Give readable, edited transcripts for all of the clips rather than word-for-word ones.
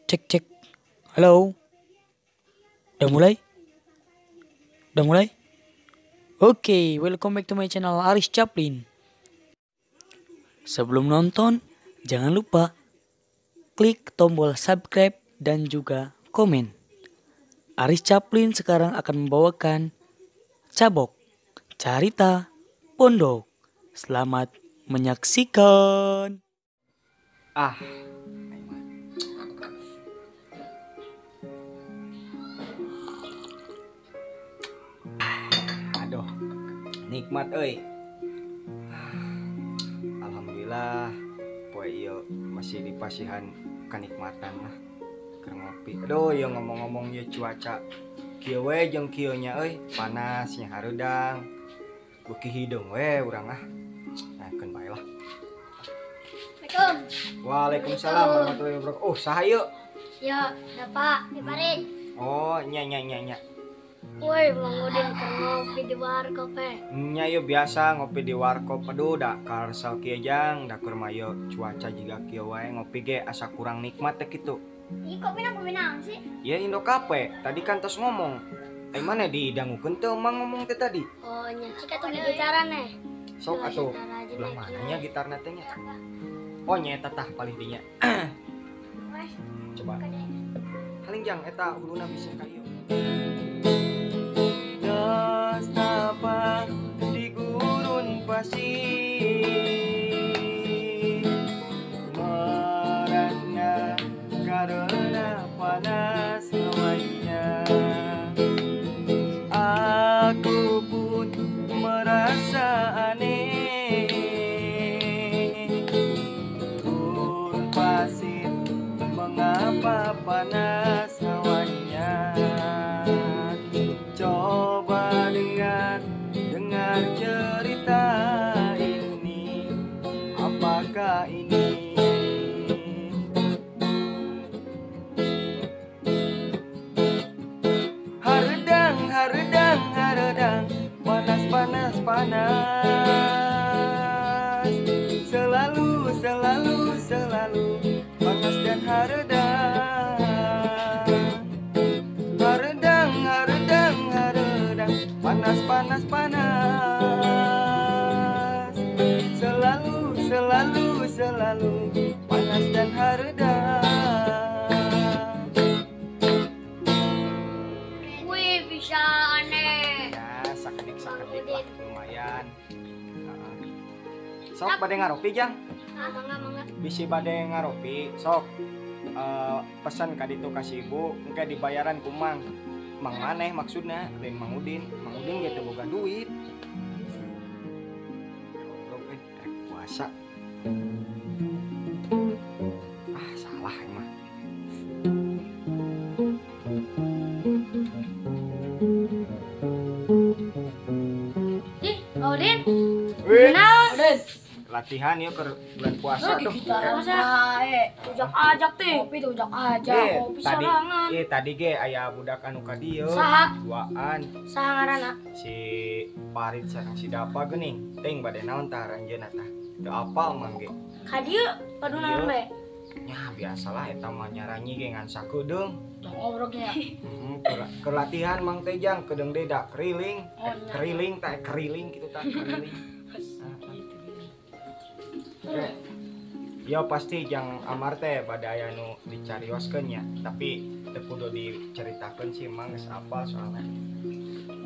Cek cek. Halo. Udah mulai? Udah mulai? Oke, welcome back to my channel Aris Chaplin. Sebelum nonton, jangan lupa klik tombol subscribe dan juga komen. Aris Chaplin sekarang akan membawakan Cabok Carita Pondok. Selamat menyaksikan. Aduh, nikmat euy. Alhamdulillah, poe ieu masih dipasihan kenikmatan lah keur ngopi. Aduh, ieu ngomong-ngomong ieu cuaca kieu we jeung kieu nya euy, panas nya hareudang. Beuki hideung we urang ah. Nah, keun bae lah. Assalamualaikum. Waalaikumsalam warahmatullahi wabarakatuh. Oh, saha ieu? Ya, Bapak, di Farid. Oh, nya nya nya nya. Woi, Bang Udin keur ngopi di warkop eh. Nya ieu biasa ngopi di warkop. Aduh, da karsel kieu jang, da keur mah ieu cuaca jiga kieu wae ngopi ge asa kurang nikmat teh kitu. Ih, kopi nang kopi naon sih? Ya Indo Cafe, tadi kan tos ngomong. Ai mana didangukeun teu emang ngomong teh tadi? Oh, nya cik atuh di gitaran eh. Sok atuh. Belah mana nya gitarna teh nya? Oh, nya eta tah palih dinya. Coba. Haling jang eta huluna bisa ka ieu. Nestapa di gurun pasir, merana karena panas hawanya. Aku pun merasa aneh, gurun pasir mengapa panas hawanya. Coba dengar, dengar cerita ini, apakah ini? Haredang, haredang, haredang, panas, panas, panas. Selalu, selalu, selalu panas dan haredang. Haredang, haredang, haredang, panas, panas, panas. Selalu, selalu, selalu panas dan haredang. Wih, bisa aneh. Ya, sakedik-sakedik lah, lumayan. Sok bade ngaropi jang? Mangga, mangga. Bisi bade ngaropi, sok. Pesan ka ditu ka si ibu, engke dibayaran ku Mang. Mang maneh maksudna, lain Mang Udin. Mang Udin ge teu boga duit. Goblok euy, rek puasa. Ah, salah emang. Ih, Udin. Wih, Naon? Udin, latihan yuk ke bulan puasa tuh. Masa ujak-ajak teh. Kopi tuh ujak-ajak, kopi tadi, sorangan. Tadi ge aya budak anu ka dieu. Saha? Duaan. Saha ngaranna? Si Farid sareng si Dapa geuning. Teuing bade naon tah aranjeunna tah. Teu apal mang ge. Ka dieu padu naon bae? Nya biasalah eta mah nyaranyi ge ngan sakedeung. Tong obrognya. Keur latihan mang teh jang kedeung deui da keriling. Oh, nya. Keriling tah keriling kitu tah keriling. Oke. Ya pasti jang Amar teh bade aya nu dicarioskeun nya, tapi teu kudu diceritakeun sih mang geus apal soalna.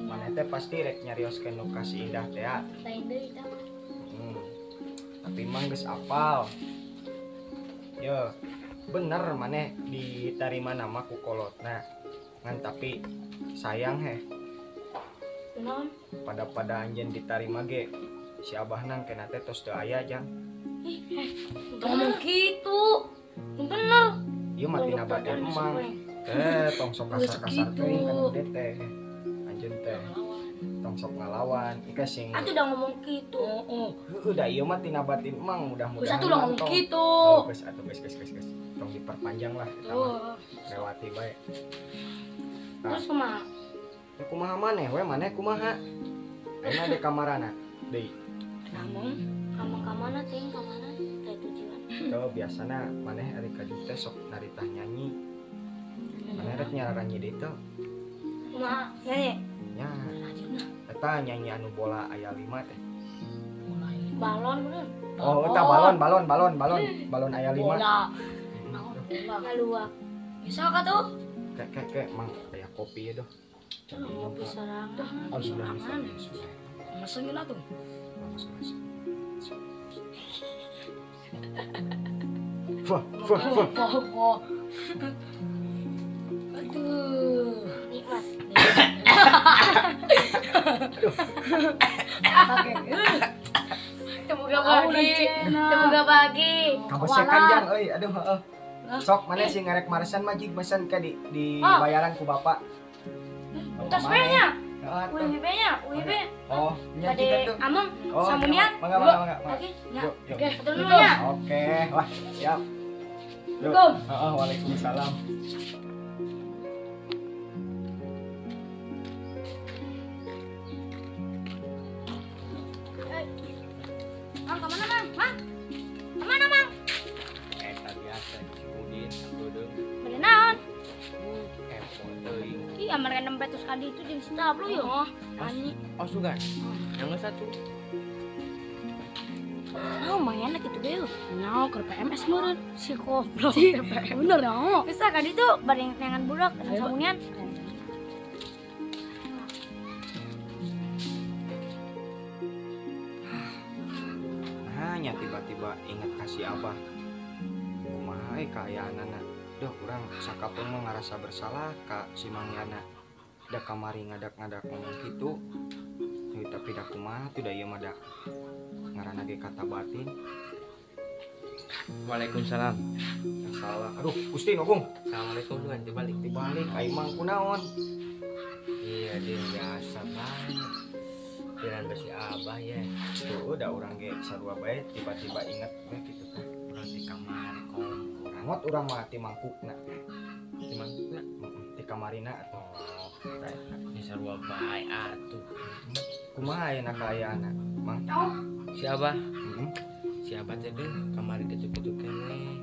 Maneh teh pasti rek nyarioskeun nu ka si Indah teh ya. Lain deui tah. Tapi mang geus apal. Yo, bener maneh ditarima nama ku kolotna. Ngan tapi sayang heh. Naon? Pada-pada anjeun ditarima ge si abahna engke teh tos teu aya jang. Ngomong gitu. Bener. Ieu mah tina badan emang. Tong sok kasar-kasar teuing kan gede teh. Anjeun teh tong sok ngalawan. Ika sing Atuh udah ngomong gitu. Heeh, da ieu mah tina batin emang mudah-mudahan. Geus atuh udah ngomong gitu. Geus atuh geus geus geus geus. Tong diperpanjang lah eta mah. Lewati bae. Terus kumaha? Ya kumaha maneh we maneh kumaha? Ayeuna di kamarana deui. Ngomong, ngomong ka mana teuing ka mana? Teh tujuan. Tuh biasana maneh ari ka dieu teh sok naritah nyanyi. Mana rek nyararanyi deui teh? Kumaha nyanyi? Nya. Eta nyanyi anu bola aya 5 teh. Balon bener. Oh, eta balon balon balon balon balon aya 5. Bola. Naon bola? Ngaluak. Bisa ka tuh? Kek mang aya kopi ya doh. Kopi sorangan. Oh, sudah bisa. Masangin atuh. Wah, wah, wah. Aduh, nikmat. Aduh. Semoga bagi, semoga bagi. Kabesekan jang euy, aduh heeh. Sok mana sih ngarek maresan mah jig mesen ka di bayaran ku bapak. Tos we nya. UIB nya, UIB. Oh, nya jiga tuh. Ameng, samunian. Mangga, mangga, mangga. Oke, nya. Oke, atur nuhun nya. Oke, wah, siap. Heeh, waalaikumsalam. Mang, kemana Mang? Mang? Kemana Mang? Eta biasa si Udin, sakedeung. Bade naon? Kepo teuing. Ih, amar nembe terus kali itu jeung si Tablo yo. Nyanyi. Oh, sugan. Yang satu. Oh, lumayan lah gitu deh. Nyaho keur PMS meureun si goblok. Bener nyaho. Bisa kan itu bade neangan budak samunian. Hanya tiba-tiba ingat kasih abah. Kumaha kaayaanana. Duh, urang sakapeung mah ngarasa bersalah ka si Mang Yana. Da kamari ngadak-ngadak ngomong kitu. Heuh, tapi da kumaha tuh da ieu mah da ngaranna ge kata batin. Waalaikumsalam. Salah. Aduh, Gusti Nogung. Assalamualaikum sugan dibalik. Dibalik ai Mang kunaon? Iya, dia biasa bae. Piran besi abah ya. Tuh, da urang ge sarua bae tiba-tiba inget we kitu teh. Urang di kamar kompor. Ngot urang mah ti mangkukna. Ti mangkukna? Ti kamarina atuh. Ini sarua bae atuh. Kumaha ayeuna kaayaanna, Mang? Si abah. Si abah teh deuh kamari kitu-kitu keneh.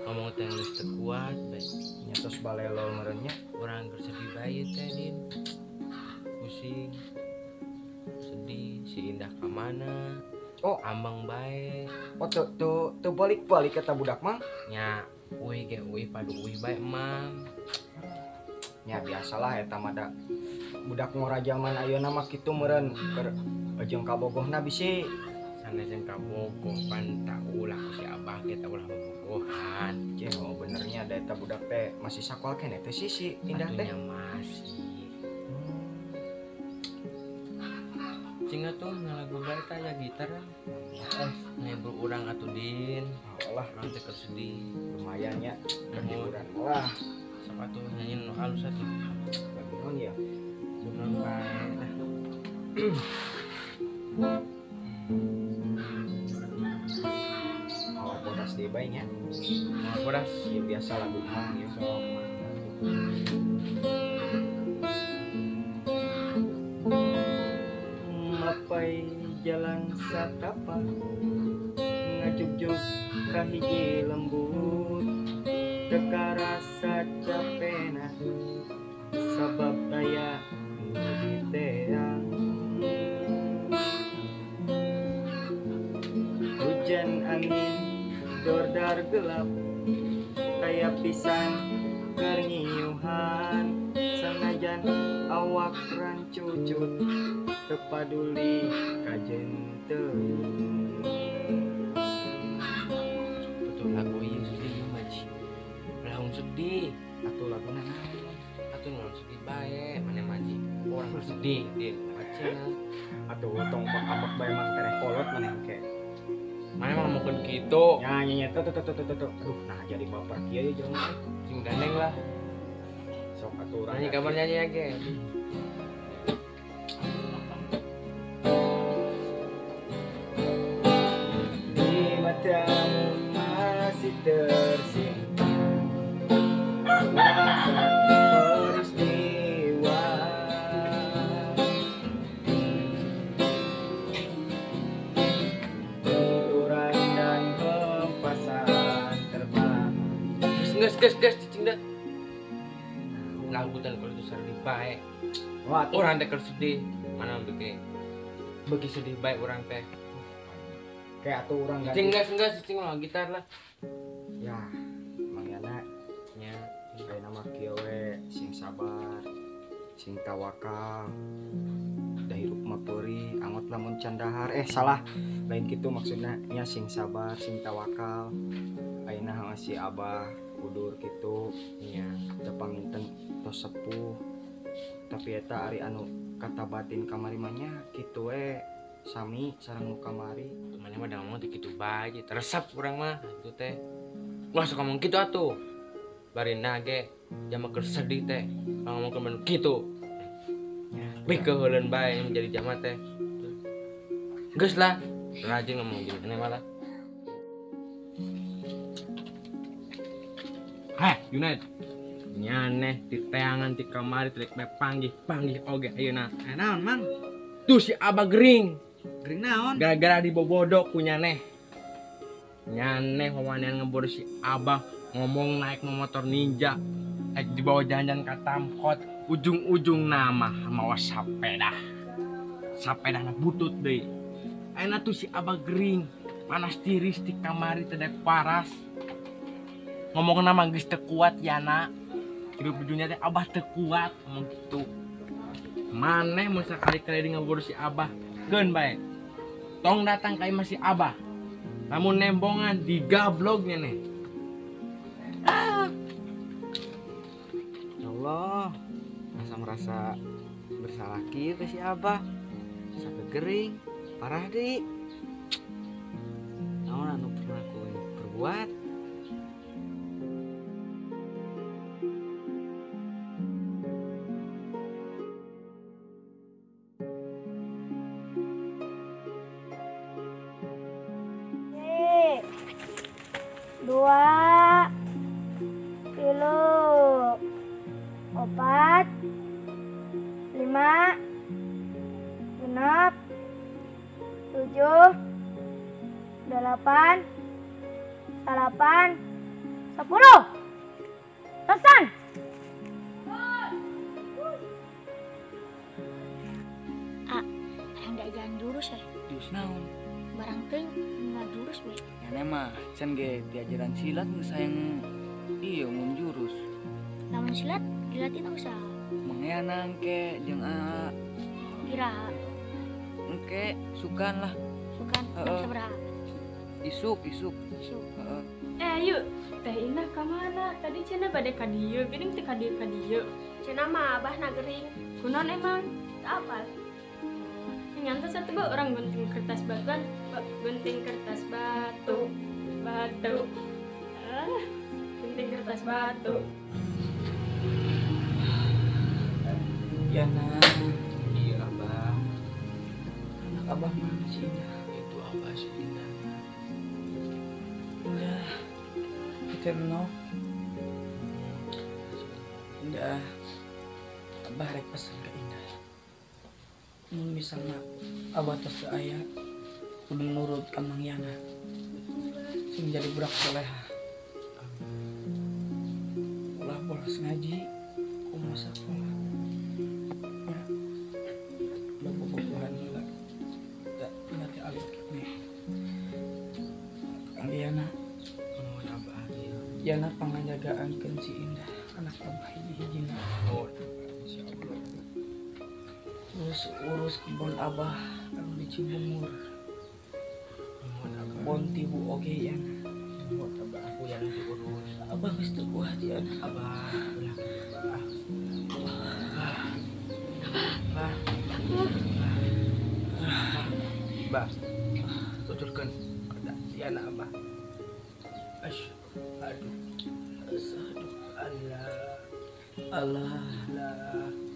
Ngomong teh geus teu kuat bae. Nya tos balelo meureun nya. Urang keur sedih bae teh, Din. Pusing. Sedih, si Indah ka mana? Oh, ambang bae. Oh, tuh tuh balik-balik kata budak Mang. Nya, uih ge uih padu uih bae Mang. Nya biasalah eta mah da budak ngora jaman ayeuna mah kitu meureun keur jeung kabogohna bisi sanes jeung kabogoh pan tak ulah ku si abah ge tak ulah bobogohan. Cih, oh benernya da eta budak teh masih sakola keneh teh si Indah teh. Atunya masih. Cing atuh ngalagu bae tah ya gitar. Ngehibur urang atuh Din. Alah, urang teh keur sedih. Lumayan nya keur hiburan. Wah, sok atuh nyanyi nu halus atuh. Lagu naon ya? Naon bae lah. Awak bodas deui bae nya. Awak bodas ya biasa lagu Mang ya sok. Mapai jalan satapak ngajugjug ka hiji lembut teu karasa capena sabab aya nu diteang hujan angin dordar gelap kaya pisan keur ngiuhan sanajan awak rancucut teu paduli kajen teuing. Betul lagu ieu sedih ieu mah ji. Laung sedih atuh laguna naon? Atuh naon sedih bae maneh mah ji. Urang sedih Din. Aceh. Atuh tong ambek bae mang tereh kolot maneh engke. Maneh mah ngomongkeun kitu. Nya nya nya tuh tuh tuh tuh tuh. Aduh nah jadi baper kieu ya jelema. Sing gandeng lah. Sok atuh urang. Nyanyi kabar nyanyi ya ge. Di matamu masih tersimpan rasa peristiwa benturan dan hempasan terbang. Geus geus geus cicing dah. sedih bae. Wah, urang teh keur sedih, mana beuki sedih bae urang teh. Kayak atuh urang ganti. Cing geus cing mah gitar lah. Ya, Mang Yana nya ayeuna mah kieu we, sing sabar, sing tawakal. Da hirup mah peurih, angot lamun can dahar. Salah. Lain kitu maksudna nya sing sabar, sing tawakal. Ayeuna si Abah udur kitu nya da panginten tos sepuh. Tapi eta ari anu kata batin kamari mah nya kitu we sami sareng nu kamari. Maneh mah da ngomong teh kitu bae, teresep urang mah kitu teh. Ulah sok ngomong kitu atuh. Barina ge jama keur sedih teh ngomong ke kitu. Bikeuheuleun bae menjadi jama teh. Geus lah, rajin ngomong gini malah. Heh, Junaid. Nyaneh di teangan di kamari trek me panggih oge ayeuna. Naon, Mang? Tuh si Abah gering. Gering naon? Gara-gara dibobodok ku nyaneh. Nyaneh wawanean ngebor si Abah ngomong naik motor ninja. Dibawa jalan-jalan ka Tamkot, ujung-ujung nama mawa sapeda. Sapedana butut deui. Ayeuna tuh si Abah gering, panas tiris di kamari teh dek paras. Ngomong nama geus teu kuat yana. Hidup di dunia teh Abah teu kuat ngomong kitu. Maneh mun sakali-kali di ngabur si Abah, keun bae. Tong datang ka imah si Abah. Lamun nembongan digablog nyaneh. Ya Allah, asa merasa bersalah kieu ke si Abah. Sampai gering, parah deui. Naon anu pernah ku perbuat? Dua, tilu, opat, lima, genep, 7, 8, 9, 10. Selesai. Ah, yang diajaran jurus ya? Jurus naon? Barang teuing nggak jurus we. Nyane mah can ge diajaran silat geus hayang ieu mun jurus. Lamun silat dilatih usah. Mangeana engke jeung aa. Iraha. Engke sukan lah. Sukan jam sabaraha? Isuk, isuk. Isuk. Heeh. Yuk, Teh Indah ka mana? Tadi cenah bade ka dieu, geuning teu ka dieu ka dieu. Cenah mah abah na gering. Kunaon emang? Teu apal. Nyantos atuh ba urang gunting kertas batuan, gunting kertas batu, batu. Gunting kertas batu. Yana. Iya, Abah. Anak Abah mana si Indah? Itu Abah si Indah. Indah. Kita no. Indah. Abah rek pesan ke Indah. Mun misalnya Abah tos teu aya, kudu nurut ka Mang Yana. Sing jadi budak soleha. Ulah bolos ngaji, kumaha sakola. Ya. Ulah bobogohan heula. Da ingat teh alit nih. Kang Yana. Nuhun Abah. Yana pangajagaankeun si Indah, anak Abah hiji-hijina. Oh, insyaallah. Terus urus kebon Abah anu di Cibungur. Kebon tibu oge Yana. Nuhun Abah, aku yang diurus. Abah geus teu kuat Yana. Abah, ulah Abah. Abah. Abah. Tuturkeun kada Yana Abah. Asyhadu asyhadu alla Allah la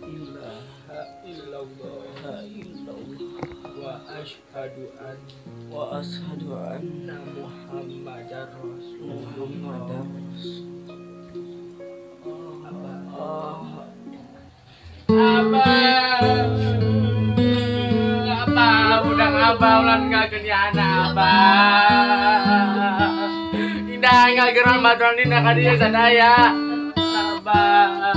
ilaha illallah illallah wa asyhadu an wa asyhadu anna Muhammadar Rasulullah. Muhammadar Rasulullah. Abah, Abah, udah Abah ulah ninggalkeun Yana Abah. Indah ngalgeran baturan Indah ka dieu sadaya. Abah.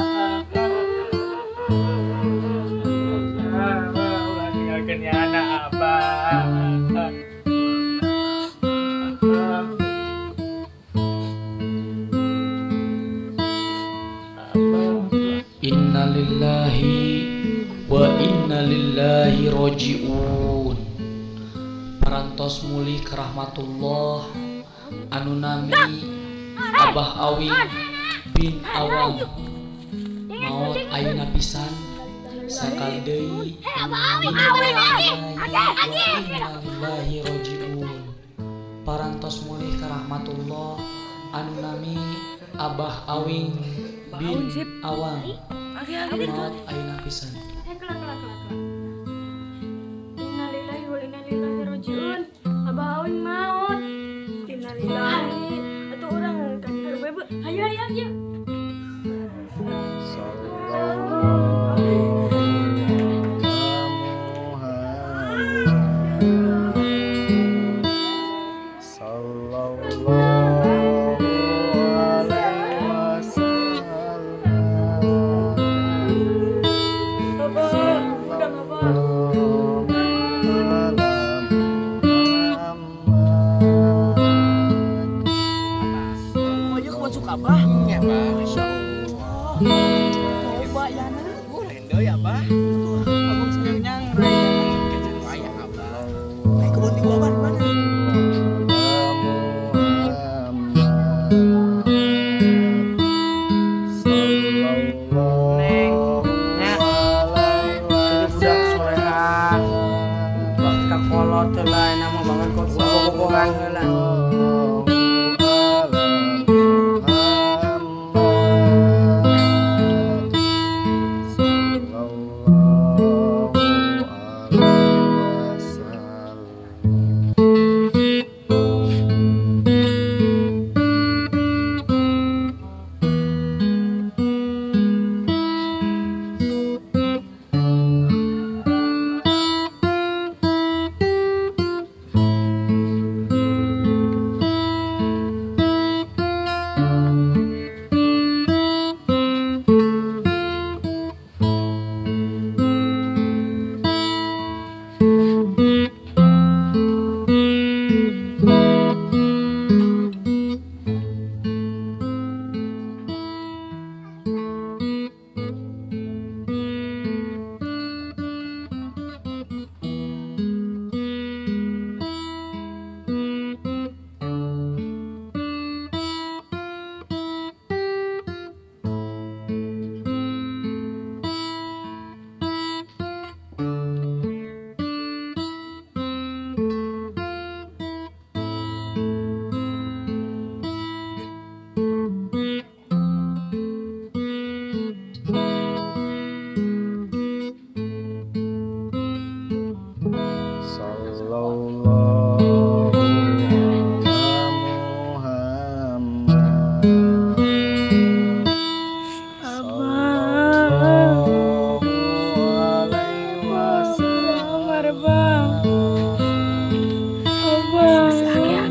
Innalillahi rojiun. Parantos mulih ke rahmatullah anu nami Abah Awing bin Awang maot ayeuna pisan sakali deui. Innalillahi rojiun. Parantos mulih ke rahmatullah anu nami Abah Awing bin Awang maot ayeuna pisan. Innalillahi wa inna ilaihi rajiun. Abah Awing maot. Innalillahi. Atuh urang ka dieu bae. Hayu hayu hayu.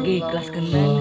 Ikhlas kena.